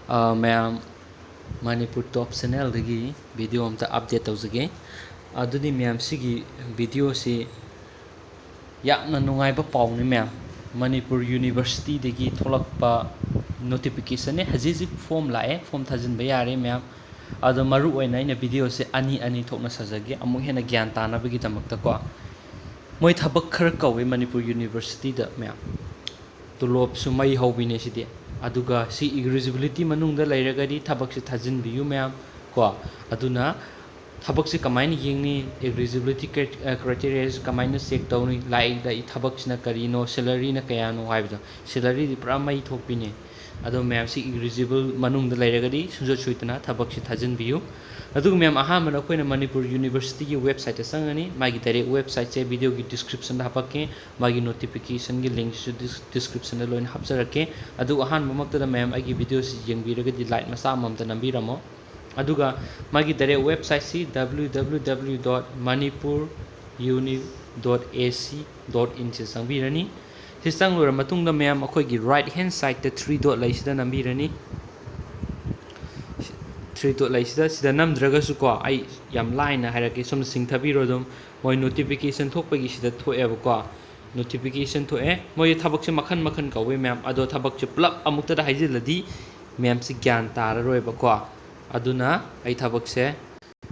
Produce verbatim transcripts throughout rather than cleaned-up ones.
ꯑ, ꯃꯌꯥꯝ, ꯃꯅꯤꯄꯨꯔ ꯇꯣꯞ ꯆꯦꯅꯦꯜꯗꯒꯤ ꯚꯤꯗꯤꯑꯣ ꯑꯝꯇ ꯑꯞꯗꯦꯠ ꯇꯧꯖꯒꯦ꯫ ꯑꯗꯨꯗꯤ ꯃꯌꯥꯝ, ꯁꯤꯒꯤ ꯚꯤꯗꯤꯑꯣꯁꯤ ꯌꯥꯝꯅ ꯅꯨꯡꯉꯥꯏꯕ ꯄꯥꯎꯅꯤ ꯃꯌꯥꯝ꯫ ꯃꯅꯤꯄꯨꯔ ꯌꯨꯅꯤꯚꯔꯁꯤꯇꯤꯗꯒꯤ ꯊꯣꯛꯂꯛꯄ ꯅꯣꯇꯤꯐꯤꯀꯦꯁꯟꯅꯦ꯫ ꯍꯧꯖꯤꯛ ꯍꯧꯖꯤꯛ ꯐꯣꯝ ꯂꯥꯛꯑꯦ, ꯐꯣꯝ ꯊꯥꯖꯤꯟꯕ ꯌꯥꯔꯦ ꯃꯌꯥꯝ꯫ ꯑꯗꯣ ꯃꯔꯨ ꯑꯣꯏꯅ ꯑꯩꯅ ꯚꯤꯗꯤꯑꯣꯁꯦ ꯑꯅꯤ ꯑꯅꯤ ꯊꯣꯛꯅ ꯁꯥꯖꯒꯦ, ꯑꯃꯨꯛ ꯍꯦꯟꯅ ꯒ꯭ꯌꯥꯟ ꯇꯥꯅꯕꯒꯤꯗꯃꯛꯇꯀꯣ꯫ ꯃꯣꯏ ꯊꯕꯛ ꯈꯔ ꯀꯧꯋꯦ ꯃꯅꯤꯄꯨꯔ ꯌꯨꯅꯤꯚꯔꯁꯤꯇꯤꯗ ꯃꯌꯥꯝ꯫ ꯇꯣꯂꯣꯞꯁꯨ ꯃꯩ ꯍꯧꯕꯤꯅꯦ ꯁꯤꯗꯤ꯫ ꯑꯗꯨꯒ ꯁꯤ ꯏꯂꯤꯖꯤꯕꯤꯂꯤꯇꯤ ꯃꯅꯨꯡꯗ ꯂꯩꯔꯒꯗꯤ ꯊꯕꯛꯁꯦ ꯊꯥꯖꯤꯟꯕꯤꯌꯨ ꯃꯌꯥꯝ ꯀꯣ꯫ ꯑꯗꯨꯅ ꯊꯕꯛꯁꯦ ꯀꯃꯥꯏꯅ ꯌꯦꯡꯅꯤ, ꯏꯂꯤꯖꯤꯕꯤꯂꯤꯇꯤ ꯀ꯭ꯔꯥꯏ-, ꯑ, ꯀ꯭ꯔꯥꯏꯇꯦꯔꯤꯌꯥꯁꯦ ꯀꯃꯥꯏꯅ ꯆꯦꯛ ꯇꯧꯅꯤ, ꯂꯥꯛꯏꯕ ꯊꯕꯛꯁꯤꯅ ꯀꯔꯤꯅꯣ, ꯁꯦꯂꯔꯤꯅ ꯀꯌꯥꯅꯣ ꯍꯥꯏꯕꯗꯣ꯫ ꯁꯦꯂꯔꯤꯗꯤ ꯄꯨꯔꯥ ꯃꯩ ꯊꯣꯛꯄꯤꯅꯦ꯫ ꯑꯗꯣ ꯃꯌꯥꯝꯁꯤ ꯏꯂꯤꯖꯤꯕꯜ ꯃꯅꯨꯡꯗ ꯂꯩꯔꯒꯗꯤ ꯁꯨꯡꯁꯣꯏ ꯁꯣꯏꯗꯅ ꯊꯕꯛꯁꯤ ꯊꯥꯖꯤꯟꯕꯤꯌꯨ꯫ ꯑꯗꯨꯒ ꯃꯌꯥꯝ, ꯑꯍꯥꯟꯕꯗ ꯑꯩꯈꯣꯏꯅ ꯃꯅꯤꯄꯨꯔ ꯌꯨꯅꯤꯚꯔꯁꯤꯇꯤꯒꯤ ꯋꯦꯕꯁꯥꯏꯠꯇ ꯆꯪꯉꯅꯤ꯫ ꯃꯥꯒꯤ ꯗꯥꯏꯔꯦꯛ ꯋꯦꯕꯁꯥꯏꯠꯁꯦ ꯚꯤꯗꯤꯑꯣꯒꯤ ꯗꯤꯁꯀ꯭ꯔꯤꯞꯁꯟꯗ ꯍꯥꯞꯄꯛꯀꯦ꯫ ꯃꯥꯒꯤ ꯅꯣꯇꯤꯐꯤꯀꯦꯁꯟꯒꯤ ꯂꯤꯡꯛꯁꯤꯁꯨ ꯗꯤꯁ-, ꯗꯤꯁꯀ꯭ꯔꯤꯞꯁꯟꯗ ꯂꯣꯏꯅ ꯍꯥꯞꯆꯔꯛꯀꯦ꯫ ꯑꯗꯨꯒ ꯑꯍꯥꯟꯕꯃꯛꯇꯗ ꯃꯌꯥꯝ ꯑꯩꯒꯤ ꯚꯤꯗꯤꯑꯣꯁꯤ ꯌꯦꯡꯕꯤꯔꯒꯗꯤ ꯂꯥꯏꯛ ꯃꯆꯥ ꯑꯃꯃꯝꯇ ꯅꯝꯕꯤꯔꯝꯃꯣ꯫ ꯑꯗꯨꯒ ꯃꯥꯒꯤ direct ꯋꯦꯕꯁꯥꯏꯠꯁꯤ W W W dot manipur uni dot A C dot in ꯁꯤ ꯆꯪꯕꯤꯔꯅꯤ꯫ ꯁꯤ ꯆꯪꯂꯨꯔ ꯃꯇꯨꯡꯗ ꯃꯌꯥꯝ ꯑꯩꯈꯣꯏꯒꯤ ꯔꯥꯏꯠ ꯍꯦꯟ ꯁꯥꯏꯠꯇ ꯊ꯭ꯔꯤ ꯗꯣꯠ ꯂꯩꯁꯤꯗ ꯅꯝꯕꯤꯔꯅꯤ꯫ ꯊ꯭ꯔꯤ ꯗꯣꯠ ꯂꯩꯁꯤꯗ, ꯁꯤꯗ ꯅꯝꯗ꯭ꯔꯒꯁꯨꯀꯣ, ꯑꯩ ꯌꯥꯝ ꯂꯥꯏꯅ ꯍꯥꯏꯔꯛꯀꯦ, ꯁꯣꯝꯗ ꯆꯤꯡꯊꯕꯤꯔꯣ ꯑꯗꯨꯝ꯫ ꯃꯣꯏ ꯅꯣꯇꯤꯐꯤꯀꯦꯁꯟ ꯊꯣꯛꯄꯒꯤ ꯁꯤꯗ ꯊꯣꯛꯑꯦꯕꯀꯣ꯫ ꯅꯣꯇꯤꯐꯤꯀꯦꯁꯟ ꯊꯣꯛꯑꯦ꯫ ꯃꯣꯏ ꯊꯕꯛꯁꯦ ꯃꯈꯟ ꯃꯈꯟ ꯀꯧꯋꯦ ꯃꯌꯥꯝ꯫ ꯑꯗꯣ ꯊꯕꯛꯁꯦ ꯄꯨꯂꯞ ꯑꯃꯨꯛꯇꯗ ꯍꯥꯏꯖꯤꯜꯂꯗꯤ ꯃꯌꯥꯝꯁꯤ ꯒ꯭ꯌꯥꯟ ꯇꯥꯔꯔꯣꯏꯕꯀꯣ꯫ ꯑꯗꯨꯅ ꯑꯩ ꯊꯕꯛꯁꯦ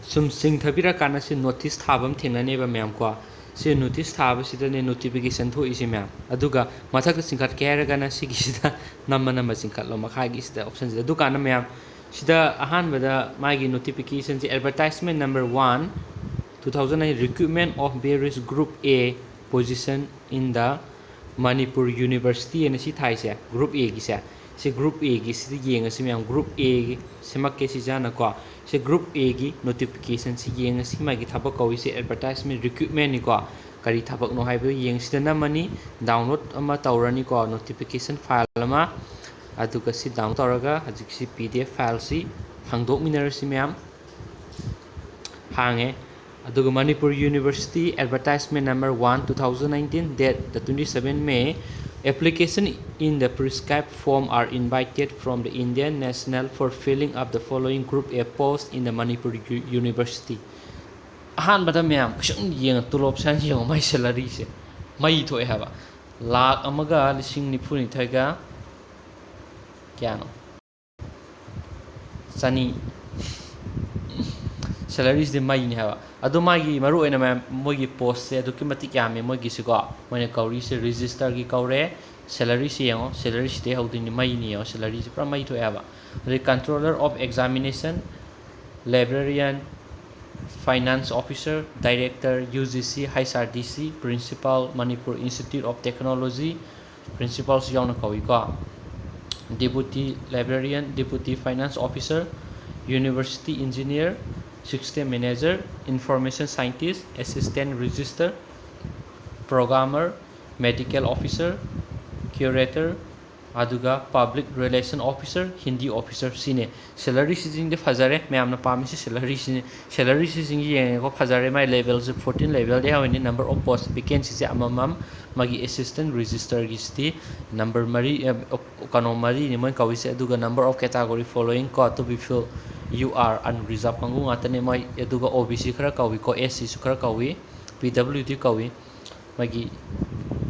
ꯁꯨꯝ ꯆꯤꯡꯊꯕꯤꯔꯀꯥꯟꯗ ꯁꯤ ꯅꯣꯇꯤꯁ ꯊꯥꯕ ꯑꯃ ꯊꯦꯡꯅꯅꯦꯕ ꯃꯌꯥꯝ ꯀꯣ꯫ ꯁꯤ ꯅꯣꯇꯤꯁ ꯊꯥꯕꯁꯤꯗꯅꯦ ꯅꯣꯇꯤꯐꯤꯀꯦꯁꯟ ꯊꯣꯛꯏꯁꯦ ꯃꯌꯥꯝ꯫ ꯑꯗꯨꯒ ꯃꯊꯛꯇ ꯆꯤꯡꯈꯠꯀꯦ ꯍꯥꯏꯔꯒꯅ ꯁꯤꯒꯤꯁꯤꯗ ꯅꯝꯃ ꯅꯝꯃ ꯆꯤꯡꯈꯠꯂꯣ, ꯃꯈꯥꯒꯤꯁꯤꯗ ꯑꯣꯞꯁꯟꯁꯤꯗ꯫ ꯑꯗꯨꯀꯥꯟꯗ ꯃꯌꯥꯝ, ꯁꯤꯗ ꯑꯍꯥꯟꯕꯗ ꯃꯥꯒꯤ ꯅꯣꯇꯤꯐꯤꯀꯦꯁꯟꯁꯦ, advertisement number one, two thousand nine, recruitment of various group A position in the Manipur University ꯍꯥꯏꯅ ꯁꯤ ꯊꯥꯏꯁꯦ, ꯒ꯭ꯔꯨꯞ ꯑꯦꯒꯤꯁꯦ꯫ ꯁꯤ ꯒ꯭ꯔꯨꯞ ꯑꯦꯒꯤꯁꯤꯗ ꯌꯦꯡꯉꯁꯤ ꯃꯌꯥꯝ꯫ ꯒ꯭ꯔꯨꯞ ꯑꯦꯒꯤ ꯁꯦꯝꯃꯛꯀꯦ ꯁꯤꯁꯦ ꯍꯥꯟꯅꯀꯣ꯫ ꯁꯤ ꯒ꯭ꯔꯨꯞ ꯑꯦꯒꯤ ꯅꯣꯇꯤꯐꯤꯀꯦꯁꯟꯁꯤ ꯌꯦꯡꯉꯁꯤ꯫ ꯃꯥꯒꯤ ꯊꯕꯛ ꯀꯧꯔꯤꯁꯦ advertisement, recruitmentꯅꯤꯀꯣ꯫ ꯀꯔꯤ ꯊꯕꯛꯅꯣ ꯍꯥꯏꯕꯗꯨ ꯌꯦꯡꯁꯤꯗ ꯅꯝꯃꯅꯤ꯫ ꯗꯥꯎꯟꯂꯣꯗ ꯑꯃ ꯇꯧꯔꯅꯤꯀꯣ, ꯅꯣꯇꯤꯐꯤꯀꯦꯁꯟ ꯐꯥꯏꯜ ꯑꯃ꯫ ꯑꯗꯨꯒ ꯁꯤ ꯗꯥꯎꯟꯂꯣꯗ ꯇꯧꯔꯒ ꯍꯧꯖꯤꯛꯁꯤ P D F ꯐꯥꯏꯜꯁꯤ ꯍꯥꯡꯗꯣꯛꯃꯤꯟꯅꯔꯁꯤ ꯃꯌꯥꯝ꯫ ꯍꯥꯡꯉꯦ꯫ ꯑꯗꯨꯒ Manipur University advertisement number one, two thousand nineteen, date the twenty seven May, Application in the prescribed form are invited from the Indian national for filling up the following group A post in the Manipur U- University. ꯑꯍꯥꯟꯕꯗ ꯃꯌꯥꯝ ꯀꯩꯁꯨꯝ ꯌꯦꯡꯉ ꯇꯣꯂꯣꯞꯁꯦ ꯍꯥꯟꯅ ꯌꯦꯡꯉꯣ, ꯃꯥꯏ ꯁꯦꯂꯔꯤꯁꯦ ꯃꯩ ꯊꯣꯛꯑꯦ ꯍꯥꯏꯕ꯫ ꯂꯥꯛ ꯑꯃꯒ ꯂꯤꯁꯤꯡ ꯅꯤꯐꯨ ꯅꯤꯊꯣꯏꯒ ꯀꯌꯥꯅꯣ? ꯆꯅꯤ꯫ ꯁꯦꯂꯔꯤꯁꯤꯗꯤ ꯃꯩꯅꯤ ꯍꯥꯏꯕ꯫ ꯑꯗꯣ ꯃꯥꯒꯤ ꯃꯔꯨ ꯑꯣꯏꯅ ꯃꯌꯥꯝ ꯃꯣꯏꯒꯤ ꯄꯣꯁꯁꯦ ꯑꯗꯨꯛꯀꯤ ꯃꯇꯤꯛ ꯌꯥꯝꯃꯦ ꯃꯣꯏꯒꯤꯁꯤꯀꯣ꯫ ꯃꯣꯏꯅ ꯀꯧꯔꯤꯁꯦ ꯔꯦꯖꯤꯁꯇꯔꯒꯤ ꯀꯧꯔꯦ꯫ ꯁꯦꯂꯔꯤꯁꯤ ꯌꯦꯡꯉꯣ, ꯁꯦꯂꯔꯤꯁꯤꯗꯩ ꯍꯧꯗꯣꯏꯅꯤ, ꯃꯩꯅꯤ ꯌꯦꯡꯉꯣ, ꯁꯦꯂꯔꯤꯁꯤ ꯄꯨꯔꯥ ꯃꯩ ꯊꯣꯛꯑꯦ ꯍꯥꯏꯕ꯫ ꯑꯗꯩ controller of examination, librarian, finance officer, director, U G C, H R D C, principal, Manipur Institute of Technology, principalꯁꯨ ꯌꯥꯎꯅ ꯀꯧꯏꯀꯣ꯫ Deputy librarian, deputy finance officer, university engineer, system manager, information scientist, assistant register, programmer, medical officer, curator, ꯑꯗꯨꯒ public relation officer, Hindi officer, ꯁꯤꯅꯦ꯫ ꯁꯦꯂꯔꯤꯁꯤꯡꯁꯤꯗꯤ ꯐꯖꯔꯦ, ꯃꯌꯥꯝꯅ ꯄꯥꯝꯃꯤꯁꯤ ꯁꯦꯂꯔꯤꯁꯤꯅꯤ꯫ ꯁꯦꯂꯔꯤꯁꯤꯡꯁꯤ ꯌꯦꯡꯉꯦꯀꯣ, ꯐꯖꯔꯦ, ꯃꯥꯏ ꯂꯦꯕꯦꯜꯁꯦ fourteen ꯂꯦꯕꯦꯜꯗꯤ ꯍꯧꯔꯅꯤ꯫ Number of post vacancyꯁꯦ ꯑꯃꯃꯝ, ꯃꯥꯒꯤ assistant registerꯒꯤꯁꯤꯗꯤ number ꯃꯔꯤ, ꯑ, ꯀꯩꯅꯣ, ꯃꯔꯤꯅꯤ ꯃꯣꯏ ꯀꯧꯔꯤꯁꯦ꯫ ꯑꯗꯨꯒ number of category following ꯀꯣ, to be filled, U R unreserved ꯀꯥꯡꯕꯨ ꯉꯥꯛꯇꯅꯦ ꯃꯣꯏ꯫ ꯑꯗꯨꯒ O B C ꯈꯔ ꯀꯧꯏꯀꯣ, S Cꯁꯨ ꯈꯔ ꯀꯧꯏ, P W D ꯀꯧꯏ꯫ ꯃꯥꯒꯤ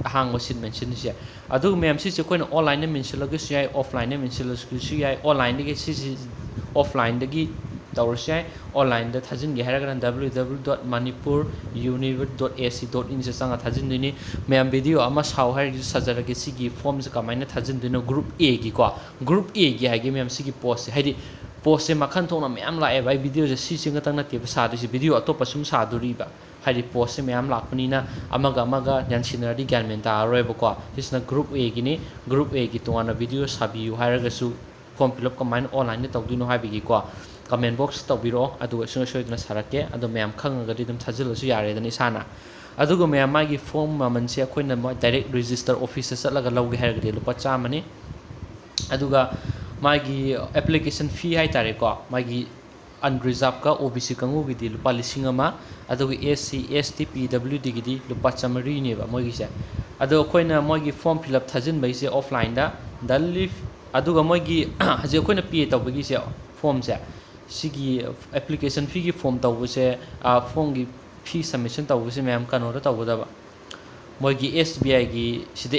ꯑꯍꯥꯡꯕ ꯁꯤꯠ ꯃꯦꯟꯁꯤꯟꯕꯁꯦ꯫ ꯑꯗꯨꯒ ꯃꯌꯥꯝ ꯁꯤꯁꯦ ꯑꯩꯈꯣꯏꯅ onlineꯗ ꯃꯦꯟꯁꯤꯜꯂꯒꯁꯨ ꯌꯥꯏ, offlineꯗ ꯃꯦꯟꯁꯤꯜꯂꯒꯁꯨ ꯌꯥꯏ꯫ Onlineꯗꯒꯤ ꯁꯤꯁꯤ offlineꯗꯒꯤ ꯇꯧꯔꯁꯨ ꯌꯥꯏ꯫ Onlineꯗ ꯊꯥꯖꯤꯟꯒꯦ ꯍꯥꯏꯔꯒꯅ W W W dot manipur university dot A C dot inꯁꯦ ꯆꯪꯉ ꯊꯥꯖꯤꯟꯗꯣꯏꯅꯤ꯫ ꯃꯌꯥꯝ video ꯑꯃ ꯁꯥꯎ ꯍꯥꯏꯔꯒꯁꯨ ꯁꯥꯖꯔꯒꯦ꯫ ꯁꯤꯒꯤ formꯁꯦ ꯀꯃꯥꯏꯅ ꯊꯥꯖꯤꯟꯗꯣꯏꯅꯣ? Group Aꯒꯤꯀꯣ, Group Aꯒꯤ ꯍꯥꯏꯒꯦ ꯃꯌꯥꯝ, ꯁꯤꯒꯤ postꯁꯦ, ꯍꯥꯏꯗꯤ postꯁꯦ ꯃꯈꯜ ꯊꯣꯛꯅ ꯃꯌꯥꯝ ꯂꯥꯛꯑꯦꯕ꯫ ꯑꯩ videoꯁꯦ ꯁꯤꯁꯤꯡ ꯈꯛꯇꯪ ꯅꯠꯇꯦꯕ ꯁꯥꯗꯣꯏꯁꯦ, video ꯑꯇꯣꯞꯄ ꯁꯨꯝ ꯁꯥꯗꯣꯔꯤꯕ꯫ ꯍꯥꯏꯗꯤ postꯁꯦ ꯃꯌꯥꯝ ꯂꯥꯛꯄꯅꯤꯅ ꯑꯃꯒ ꯑꯃꯒ ꯌꯥꯟꯁꯤꯟꯅꯔꯗꯤ ꯒ꯭ꯌꯥꯟ ꯃꯦꯟ ꯇꯥꯔꯔꯣꯏꯕꯀꯣ꯫ ꯁꯤꯁꯤꯅ Group Aꯒꯤꯅꯤ꯫ Group Aꯒꯤ ꯇꯣꯉꯥꯟꯅ video ꯁꯥꯕꯤꯌꯨ ꯍꯥꯏꯔꯒꯁꯨ, form fill up ꯀꯃꯥꯏꯅ onlineꯗ ꯇꯧꯗꯣꯏꯅꯣ ꯍꯥꯏꯕꯒꯤꯀꯣ, comment boxꯇ ꯇꯧꯕꯤꯔꯛꯑꯣ, ꯑꯗꯨꯒ ꯁꯨꯡꯁꯣꯏ ꯁꯣꯏꯗꯅ ꯁꯥꯔꯛꯀꯦ꯫ ꯑꯗꯣ ꯃꯌꯥꯝ ꯈꯪꯉꯒꯗꯤ ꯑꯗꯨꯝ ꯊꯥꯖꯤꯜꯂꯁꯨ ꯌꯥꯔꯦꯗꯅ ꯏꯁꯥꯅ꯫ ꯑꯗꯨꯒ ꯃꯌꯥꯝ ꯃꯥꯒꯤ form ꯃꯃꯜꯁꯦ ꯑꯩꯈꯣꯏꯅ ꯃꯣꯏ direct register officeꯇ ꯆꯠꯂꯒ ꯂꯧꯒꯦ ꯍꯥꯏꯔꯒꯗꯤ ꯂꯨꯄꯥ ꯆꯥꯝꯃꯅꯤ꯫ ꯑꯗꯨꯒ ꯃꯥꯒꯤ application fee ꯍꯥꯏ ꯇꯥꯔꯦꯀꯣ, ꯃꯥꯒꯤ ꯑꯟꯔꯤꯖꯥꯕꯀ ꯑꯣ ꯕꯤ ꯁꯤ ꯀꯥꯡꯕꯨꯒꯤꯗꯤ ꯂꯨꯄꯥ ꯂꯤꯁꯤꯡ ꯑꯃ, ꯑꯗꯨꯒ ꯑꯦꯁ ꯁꯤ, ꯑꯦꯁ ꯇꯤ, ꯄꯤ ꯗꯕ꯭ꯂꯤꯎ ꯗꯤꯒꯤꯗꯤ ꯂꯨꯄꯥ ꯆꯥꯃꯔꯤꯅꯦꯕ ꯃꯣꯏꯒꯤꯁꯦ꯫ ꯑꯗꯣ ꯑꯩꯈꯣꯏꯅ ꯃꯣꯏꯒꯤ form fill up ꯊꯥꯖꯤꯟꯕꯩꯁꯦ offlineꯗ, ꯗ ꯂꯤꯐ, ꯑꯗꯨꯒ ꯃꯣꯏꯒꯤ ꯍꯧꯖꯤꯛ ꯑꯩꯈꯣꯏꯅ ꯄꯦ ꯇꯧꯕꯒꯤꯁꯦ, formꯁꯦ, ꯁꯤꯒꯤ application feeꯒꯤ form ꯇꯧꯕꯁꯦ, formꯒꯤ fee submission ꯇꯧꯕꯁꯦ ꯃꯌꯥꯝ ꯀꯩꯅꯣꯗ ꯇꯧꯒꯗꯕ, ꯃꯣꯏꯒꯤ ꯑꯦꯁ ꯕꯤ ꯑꯥꯏꯒꯤ ꯁꯤꯗ,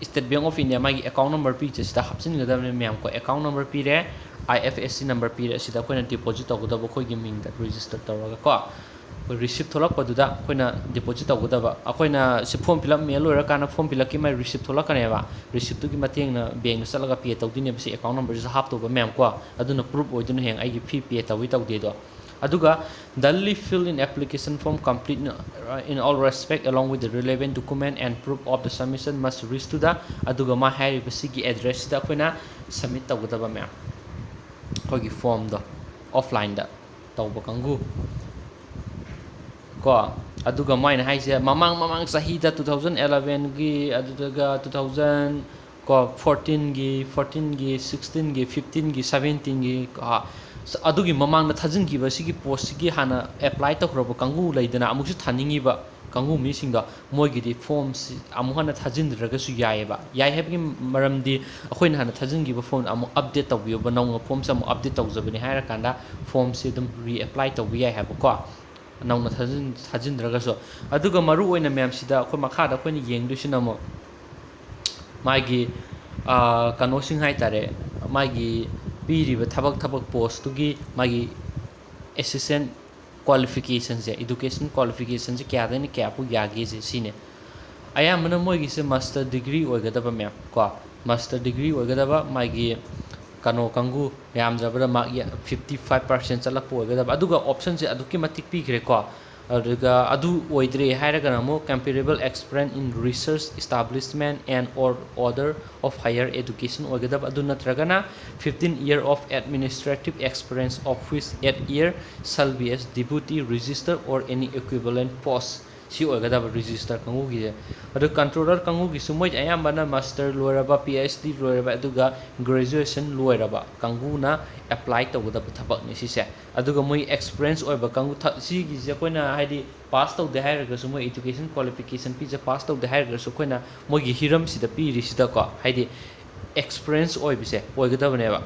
State Bank of India ꯃꯥꯒꯤ account number ꯄꯤꯔꯤꯁꯦ ꯁꯤꯗ ꯍꯥꯞꯆꯤꯟꯒꯗꯕꯅꯦ ꯃꯌꯥꯝ ꯀꯣ꯫ Account number ꯄꯤꯔꯦ, ꯑꯥꯏ ꯑꯦꯐ ꯑꯦꯁ ꯁꯤ number ꯄꯤꯔꯦ, ꯑꯁꯤꯗ ꯑꯩꯈꯣꯏꯅ deposit ꯇꯧꯒꯗꯕ ꯑꯩꯈꯣꯏꯒꯤ ꯃꯤꯡꯗ register ꯇꯧꯔꯒ ꯀꯣ꯫ ꯑꯩꯈꯣꯏ receipt ꯊꯣꯛꯂꯛꯄꯗꯨꯗ ꯑꯩꯈꯣꯏꯅ deposit ꯇꯧꯒꯗꯕ꯫ ꯑꯩꯈꯣꯏꯅ ꯁꯤ form fill up mail ꯂꯣꯏꯔꯀꯥꯟꯗ form fill upꯀꯤ ꯃꯥꯏ receipt ꯊꯣꯛꯂꯛꯀꯅꯦꯕ꯫ Receiptꯇꯨꯒꯤ ꯃꯇꯦꯡꯅ bankꯇ ꯆꯠꯂꯒ pay ꯇꯧꯗꯣꯏꯅꯦꯕ ꯁꯤ account numberꯁꯤꯗ ꯍꯥꯞꯇꯧꯕ ꯃꯌꯥꯝ ꯀꯣ꯫ ꯑꯗꯨꯅ proof ꯑꯣꯏꯗꯣꯏꯅ ꯍꯌꯦꯡ ꯑꯩꯒꯤ fee pay ꯇꯧꯏ ꯇꯧꯗꯦꯗꯣ꯫ ꯑꯗꯨꯒ duly fill in application form complete in all respect along with the relevant document and proof of the submission must reach to the, ꯑꯗꯨꯒ ꯃꯥ ꯍꯥꯏꯔꯤꯕ ꯁꯤꯒꯤ addressꯁꯤꯗ ꯑꯩꯈꯣꯏꯅ submit ꯇꯧꯒꯗꯕ ꯃꯌꯥꯝ, ꯑꯩꯈꯣꯏꯒꯤ formꯗꯣ offlineꯗ ꯇꯧꯕ ꯀꯥꯡꯕꯨ ꯀꯣ꯫ ꯑꯗꯨꯒ ꯃꯣꯏꯅ ꯍꯥꯏꯁꯦ ꯃꯃꯥꯡ ꯃꯃꯥꯡ ꯆꯍꯤꯗ two thousand elevenꯒꯤ, ꯑꯗꯨꯗꯨꯒ two thousand ꯀꯣ, fourteenꯒꯤ, fourteenꯒꯤ, sixteenꯒꯤ, fifteenꯒꯤ, seventeenꯒꯤ, ꯀꯣ, ꯑꯗꯨꯒꯤ ꯃꯃꯥꯡꯗ ꯊꯥꯖꯤꯟꯈꯤꯕ ꯁꯤꯒꯤ postꯁꯤꯒꯤ ꯍꯥꯟꯅ apply ꯇꯧꯈ꯭ꯔꯕ ꯀꯥꯡꯕꯨ ꯂꯩꯗꯅ, ꯑꯃꯨꯛꯁꯨ ꯊꯥꯅꯤꯡꯉꯤꯕ ꯀꯥꯡꯕꯨ ꯃꯤꯁꯤꯡꯗꯣ, ꯃꯣꯏꯒꯤꯗꯤ formꯁꯤ ꯑꯃꯨꯛ ꯍꯟꯅ ꯊꯥꯖꯤꯟꯗ꯭ꯔꯒꯁꯨ ꯌꯥꯏꯑꯕ꯫ ꯌꯥꯏ ꯍꯥꯏꯕꯒꯤ ꯃꯔꯝꯗꯤ ꯑꯩꯈꯣꯏꯅ ꯍꯥꯟꯅ ꯊꯥꯖꯤꯟꯈꯤꯕ form ꯑꯃꯨꯛ update ꯇꯧꯕꯤꯌꯣꯕ, ꯅꯧꯅ formꯁꯦ ꯑꯃꯨꯛ update ꯇꯧꯖꯕꯅꯤ ꯍꯥꯏꯔꯀꯥꯟꯗ formꯁꯦ ꯑꯗꯨꯝ reapply ꯇꯧꯕ ꯌꯥꯏ ꯍꯥꯏꯕꯀꯣ, ꯅꯧꯅ ꯊꯥꯖꯤꯟ-, ꯊꯥꯖꯤꯟꯗ꯭ꯔꯒꯁꯨ꯫ ꯑꯗꯨꯒ ꯃꯔꯨ ꯑꯣꯏꯅ ꯃꯌꯥꯝꯁꯤꯗ ꯑꯩꯈꯣꯏ ꯃꯈꯥꯗ ꯑꯩꯈꯣꯏꯅ ꯌꯦꯡꯗꯣꯏꯁꯤꯅ ꯑꯃꯨꯛ ꯃꯥꯒꯤ, ꯑꯥ, ꯀꯩꯅꯣꯁꯤꯡ ꯍꯥꯏ ꯇꯥꯔꯦ, ꯃꯥꯒꯤ ꯄꯤꯔꯤꯕ ꯊꯕꯛ, ꯊꯕꯛ postꯇꯨꯒꯤ ꯃꯥꯒꯤ assistant qualificationꯁꯦ, education qualificationꯁꯦ ꯀꯌꯥꯗꯩꯅ ꯀꯌꯥꯐꯥꯎ ꯌꯥꯒꯦꯁꯦ ꯁꯤꯅꯦ꯫ ꯑꯌꯥꯝꯕꯅ ꯃꯣꯏꯒꯤꯁꯦ master degree ꯑꯣꯏꯒꯗꯕ ꯃꯌꯥꯝ ꯀꯣ, master degree ꯑꯣꯏꯒꯗꯕ ꯃꯥꯒꯤ ꯀꯩꯅꯣ ꯀꯥꯡꯕꯨ, ꯌꯥꯝꯗ꯭ꯔꯕꯗ mark fifty five percent ꯆꯠꯂꯛꯄ ꯑꯣꯏꯒꯗꯕ꯫ ꯑꯗꯨꯒ optionꯁꯦ ꯑꯗꯨꯛꯀꯤ ꯃꯇꯤꯛ ꯄꯤꯈ꯭ꯔꯦꯀꯣ꯫ ꯑꯗꯨꯒ ꯑꯗꯨ ꯑꯣꯏꯗ꯭ꯔꯦ ꯍꯥꯏꯔꯒꯅ ꯑꯃꯨꯛ comparable experience in research establishment and or other of higher education ꯑꯣꯏꯒꯗꯕ꯫ ꯑꯗꯨ ꯅꯠꯇ꯭ꯔꯒꯅ fifteen year of administrative experience of which eight year shall be as deputy registrar or any equivalent post꯫ ꯁꯤ ꯑꯣꯏꯒꯗꯕ register ꯀꯥꯡꯕꯨꯒꯤꯁꯦ꯫ ꯑꯗꯨ controller ꯀꯥꯡꯕꯨꯒꯤꯁꯨ ꯃꯣꯏ ꯑꯌꯥꯝꯕꯅ master ꯂꯣꯏꯔꯕ, PhD ꯂꯣꯏꯔꯕ, ꯑꯗꯨꯒ graduation ꯂꯣꯏꯔꯕ ꯀꯥꯡꯕꯨꯅ apply ꯇꯧꯒꯗꯕ ꯊꯕꯛꯅꯤ ꯁꯤꯁꯦ꯫ ꯑꯗꯨꯒ ꯃꯣꯏ experience ꯑꯣꯏꯕ ꯀꯥꯡꯕꯨ ꯊ-, ꯁꯤꯒꯤꯁꯦ ꯑꯩꯈꯣꯏꯅ ꯍꯥꯏꯗꯤ pass ꯇꯧꯗꯦ ꯍꯥꯏꯔꯒꯁꯨ, ꯃꯣꯏ education qualification ꯄꯤꯁꯦ pass ꯇꯧꯗꯦ ꯍꯥꯏꯔꯒꯁꯨ, ꯑꯩꯈꯣꯏꯅ ꯃꯣꯏꯒꯤ ꯍꯤꯔꯝꯁꯤꯗ ꯄꯤꯔꯤꯁꯤꯗꯀꯣ, ꯍꯥꯏꯗꯤ experience ꯑꯣꯏꯕꯁꯦ ꯑꯣꯏꯒꯗꯕꯅꯦꯕ꯫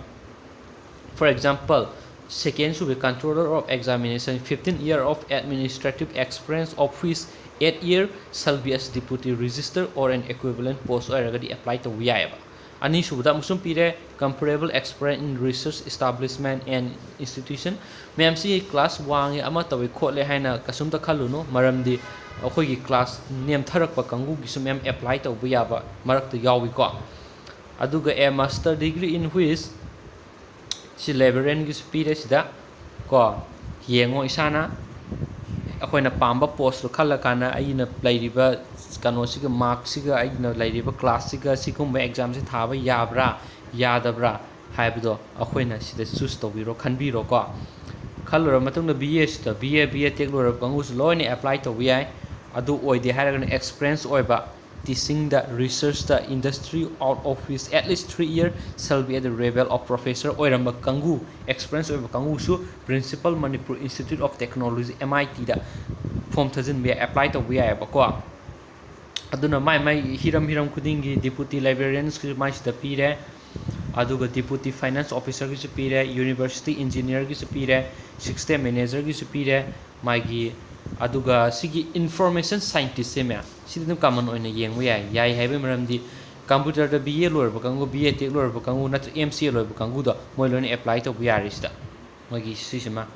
For example, second ꯁꯨꯕ controller of examination, fifteen year of administrative experience of which eight year shall be as deputy register or an equivalent post ꯑꯣꯏꯔꯒꯗꯤ apply ꯇꯧꯕ ꯌꯥꯏꯑꯕ꯫ ꯑꯅꯤꯁꯨꯕꯗ ꯑꯃꯨꯛ ꯁꯨꯝ ꯄꯤꯔꯦ, comparable experience in research establishment and institution꯫ ꯃꯌꯥꯝꯁꯤ class ꯋꯥꯡꯉꯦ, ꯑꯃ ꯇꯧꯋꯦ ꯈꯣꯠꯂꯦ ꯍꯥꯏꯅ ꯀꯩꯁꯨꯝꯇ ꯈꯜꯂꯨꯅꯨ, ꯃꯔꯝꯗꯤ ꯑꯩꯈꯣꯏꯒꯤ class ꯅꯦꯝꯊꯔꯛꯄ ꯀꯥꯡꯕꯨꯒꯤꯁꯨ ꯃꯌꯥꯝ apply ꯇꯧꯕ ꯌꯥꯕ ꯃꯔꯛꯇ ꯌꯥꯎꯏꯀꯣ꯫ ꯑꯗꯨꯒ a master degree in which ꯁꯤ librarianꯒꯤꯁꯨ ꯄꯤꯔꯦ ꯁꯤꯗ ꯀꯣ꯫ ꯌꯦꯡꯉꯣ ꯏꯁꯥꯅ, ꯑꯩꯈꯣꯏꯅ ꯄꯥꯝꯕ postꯇꯣ ꯈꯜꯂꯀꯥꯟꯗ ꯑꯩꯅ ꯂꯩꯔꯤꯕ ꯀꯩꯅꯣꯁꯤꯒ, markꯁꯤꯒ, ꯑꯩꯅ ꯂꯩꯔꯤꯕ classꯁꯤꯒ ꯁꯤꯒꯨꯝꯕ examꯁꯦ ꯊꯥꯕ ꯌꯥꯕ꯭ꯔꯥ ꯌꯥꯗꯕ꯭ꯔꯥ ꯍꯥꯏꯕꯗꯣ ꯑꯩꯈꯣꯏꯅ ꯁꯤꯗ choose ꯇꯧꯕꯤꯔꯣ, ꯈꯟꯕꯤꯔꯣꯀꯣ꯫ ꯈꯜꯂꯨꯔ ꯃꯇꯨꯡꯗ B A ꯁꯤꯗ, B A, B A Tech ꯂꯣꯏꯔꯕ ꯀꯥꯡꯕꯨꯁꯨ ꯂꯣꯏꯅ apply ꯇꯧꯕ ꯌꯥꯏ꯫ ꯑꯗꯨ ꯑꯣꯏꯗꯦ ꯍꯥꯏꯔꯒꯅ experience ꯑꯣꯏꯕ teachingꯗ, researchꯇ, industry out of which at least three year shall be at the level of professor ꯑꯣꯏꯔꯝꯕ ꯀꯥꯡꯕꯨ, experience ꯑꯣꯏꯕ ꯀꯥꯡꯕꯨꯁꯨ Principal Manipur Institute of Technology, MITꯗ form ꯊꯥꯖꯤꯟꯕ ꯌꯥꯏ, apply ꯇꯧꯕ ꯌꯥꯏꯑꯕꯀꯣ꯫ ꯑꯗꯨꯅ ꯃꯥꯏ ꯃꯥꯏ ꯍꯤꯔꯝ ꯍꯤꯔꯝ ꯈꯨꯗꯤꯡꯒꯤ deputy librariansꯀꯤ ꯃꯥꯏꯁꯤꯗ ꯄꯤꯔꯦ, ꯑꯗꯨꯒ deputy finance officerꯒꯤꯁꯨ ꯄꯤꯔꯦ, university engineerꯒꯤꯁꯨ ꯄꯤꯔꯦ, system managerꯒꯤꯁꯨ ꯄꯤꯔꯦ, ꯃꯥꯒꯤ, ꯑꯗꯨꯒ ꯁꯤꯒꯤ information scientistꯁꯦ ꯃꯌꯥꯝ ꯁꯤꯗꯤ ꯑꯗꯨꯝ common ꯑꯣꯏꯅ ꯌꯦꯡꯕ ꯌꯥꯏ꯫ ꯌꯥꯏ ꯍꯥꯏꯕꯒꯤ ꯃꯔꯝꯗꯤ computerꯗ B A ꯂꯣꯏꯔꯕ ꯀꯥꯡꯕꯨ, B A Tech ꯂꯣꯏꯔꯕ ꯀꯥꯡꯕꯨ, ꯅꯠꯇ꯭ꯔ M C A ꯂꯣꯏꯔꯕ ꯀꯥꯡꯕꯨꯗꯣ ꯃꯣꯏ ꯂꯣꯏꯅ apply ꯇꯧꯕ ꯌꯥꯔꯦ ꯁꯤꯗ, ꯃꯣꯏꯒꯤ ꯁꯤꯁꯤꯃ꯫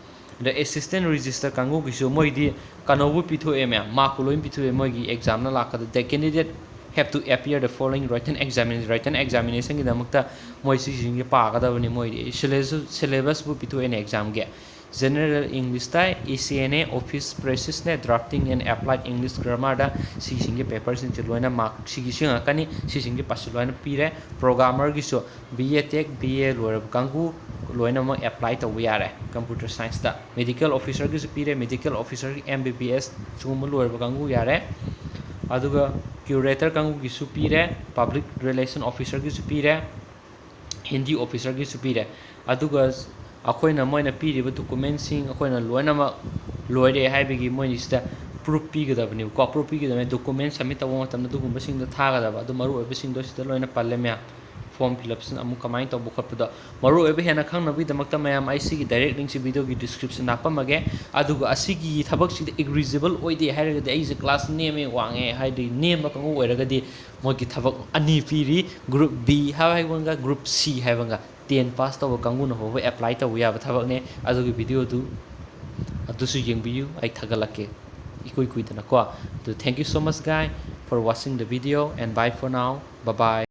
ꯑꯗ assistant register ꯀꯥꯡꯕꯨꯒꯤꯁꯨ ꯃꯣꯏꯗꯤ ꯀꯩꯅꯣꯕꯨ ꯄꯤꯊꯣꯛꯑꯦ ꯃꯌꯥꯝ, markꯄꯨ ꯂꯣꯏꯅ ꯄꯤꯊꯣꯛꯑꯦ꯫ ꯃꯣꯏꯒꯤ examꯅ ꯂꯥꯛꯀꯗ the candidate have to appear the following written examination, written examinationꯒꯤꯗꯃꯛꯇ ꯃꯣꯏ ꯁꯤꯁꯤꯡꯁꯦ ꯄꯥꯒꯗꯕꯅꯤ꯫ ꯃꯣꯏꯗꯤ syllabus, syllabusꯄꯨ ꯄꯤꯊꯣꯛꯑꯦꯅꯦ examꯒꯤ꯫ General Englishꯇ, E C N A, office practiceꯅꯦ, drafting and applied English grammarꯗ ꯁꯤꯁꯤꯡꯒꯤ paperꯁꯤꯡꯁꯦ ꯂꯣꯏꯅ mark ꯁꯤꯒꯤꯁꯨ ꯉꯥꯛꯀꯅꯤ꯫ ꯁꯤꯁꯤꯡꯒꯤ ꯄꯥꯁꯁꯨ ꯂꯣꯏꯅ ꯄꯤꯔꯦ꯫ Programmerꯒꯤꯁꯨ B A Tech, B A ꯂꯣꯏꯔꯕ ꯀꯥꯡꯕꯨ, ꯂꯣꯏꯅꯃꯛ ꯑꯦꯄ꯭ꯂꯥꯏ ꯇꯧꯕ ꯌꯥꯔꯦ ꯀꯝꯄ꯭ꯌꯨꯇꯔ ꯁꯥꯏꯟꯁꯇ꯫ ꯃꯦꯗꯤꯀꯦꯜ ꯑꯣꯐꯤꯁꯔꯒꯤꯁꯨ ꯄꯤꯔꯦ, ꯃꯦꯗꯤꯀꯦꯜ ꯑꯣꯐꯤꯁꯔꯒꯤ, ꯑꯦꯝ ꯕꯤ ꯕꯤ ꯑꯦꯁ ꯁꯤꯒꯨꯝꯕ ꯂꯣꯏꯔꯕ ꯀꯥꯡꯕꯨ ꯌꯥꯔꯦ꯫ ꯑꯗꯨꯒ ꯀ꯭ꯌꯨꯔꯦꯇꯔ ꯀꯥꯡꯕꯨꯒꯤꯁꯨ ꯄꯤꯔꯦ, ꯄꯕ꯭ꯂꯤꯛ ꯔꯤꯂꯦꯁꯟ ꯑꯣꯐꯤꯁꯔꯒꯤꯁꯨ ꯄꯤꯔꯦ, ꯍꯤꯟꯗꯤ ꯑꯣꯐꯤꯁꯔꯒꯤꯁꯨ ꯄꯤꯔꯦ꯫ ꯑꯗꯨꯒ ꯑꯩꯈꯣꯏꯅ, ꯃꯣꯏꯅ ꯄꯤꯔꯤꯕ ꯗꯣꯀꯨꯃꯦꯟꯁꯤꯡ ꯑꯩꯈꯣꯏꯅ ꯂꯣꯏꯅꯃꯛ ꯂꯣꯏꯔꯦ ꯍꯥꯏꯕꯒꯤ ꯃꯣꯏꯁꯤꯗ ꯄ꯭ꯔꯨꯞ ꯄꯤꯒꯗꯕꯅꯦꯕꯀꯣ꯫ ꯄ꯭ꯔꯨꯞ ꯄꯤꯒꯗꯕꯅꯤ, ꯗꯣꯀꯨꯃꯦꯟ ꯁꯕꯃꯤꯠ ꯇꯧꯕ ꯃꯇꯝꯗ ꯑꯗꯨꯒꯨꯝꯕꯁꯤꯡꯗꯣ ꯊꯥꯒꯗꯕ꯫ ꯑꯗꯨ ꯃꯔꯨ ꯑꯣꯏꯕꯁꯤꯡꯗꯣ ꯁꯤꯗ ꯂꯣꯏꯅ ꯄꯜꯂꯦ ꯃꯌꯥꯝ꯫ ꯐꯣꯔꯝ ꯐꯤꯜ ꯑꯞꯁꯤꯅ ꯑꯃꯨꯛ ꯀꯃꯥꯏꯅ ꯇꯧꯕ ꯈꯣꯠꯄꯗꯣ, ꯃꯔꯨ ꯑꯣꯏꯕ ꯍꯦꯟꯅ ꯈꯪꯅꯕꯒꯤꯗꯃꯛꯇ ꯃꯌꯥꯝ, ꯑꯩ ꯁꯤꯒꯤ ꯗꯥꯏꯔꯦꯛ ꯂꯤꯡꯁꯤ ꯚꯤꯗꯤꯑꯣꯒꯤ ꯗꯤꯁꯀ꯭ꯔꯤꯞꯁꯟ ꯍꯥꯞꯄꯝꯃꯒꯦ꯫ ꯑꯗꯨꯒ ꯑꯁꯤꯒꯤ ꯊꯕꯛꯁꯤꯗ ꯏꯂꯤꯖꯤꯕꯜ ꯑꯣꯏꯗꯦ ꯍꯥꯏꯔꯒꯗꯤ, ꯑꯩꯁꯦ ꯀ꯭ꯂꯥꯁ ꯅꯦꯝꯃꯦ, ꯋꯥꯡꯉꯦ ꯍꯥꯏꯗꯤ ꯅꯦꯝꯕ ꯀꯥꯡꯕꯨ ꯑꯣꯏꯔꯒꯗꯤ ꯃꯣꯏꯒꯤ ꯊꯕꯛ ꯑꯅꯤ ꯄꯤꯔꯤ, ꯒ꯭ꯔꯨꯞ ꯕꯤ ꯍꯥꯏꯕ ꯑꯃꯒ ꯒ꯭ꯔꯨꯞ ꯁꯤ ꯍꯥꯏꯕ ꯑꯃꯒ꯫ ꯇꯦꯟ ꯄꯥꯁ ꯇꯧꯕ ꯀꯥꯡꯕꯨꯅ ꯐꯥꯎꯕ ꯑꯦꯄ꯭ꯂꯥꯏ ꯇꯧꯕ ꯌꯥꯕ ꯊꯕꯛꯅꯦ꯫ ꯑꯗꯨꯒꯤ ꯚꯤꯗꯤꯑꯣꯗꯨ, ꯑꯗꯨꯁꯨ ꯌꯦꯡꯕꯤꯌꯨ, ꯑꯩ ꯊꯥꯒꯠꯂꯛꯀꯦ ꯏꯀꯨꯏ ꯀꯨꯏꯗꯅꯀꯣ꯫ ꯑꯗꯨ, thank you so much guy for watching the video and bye for now, bye bye꯫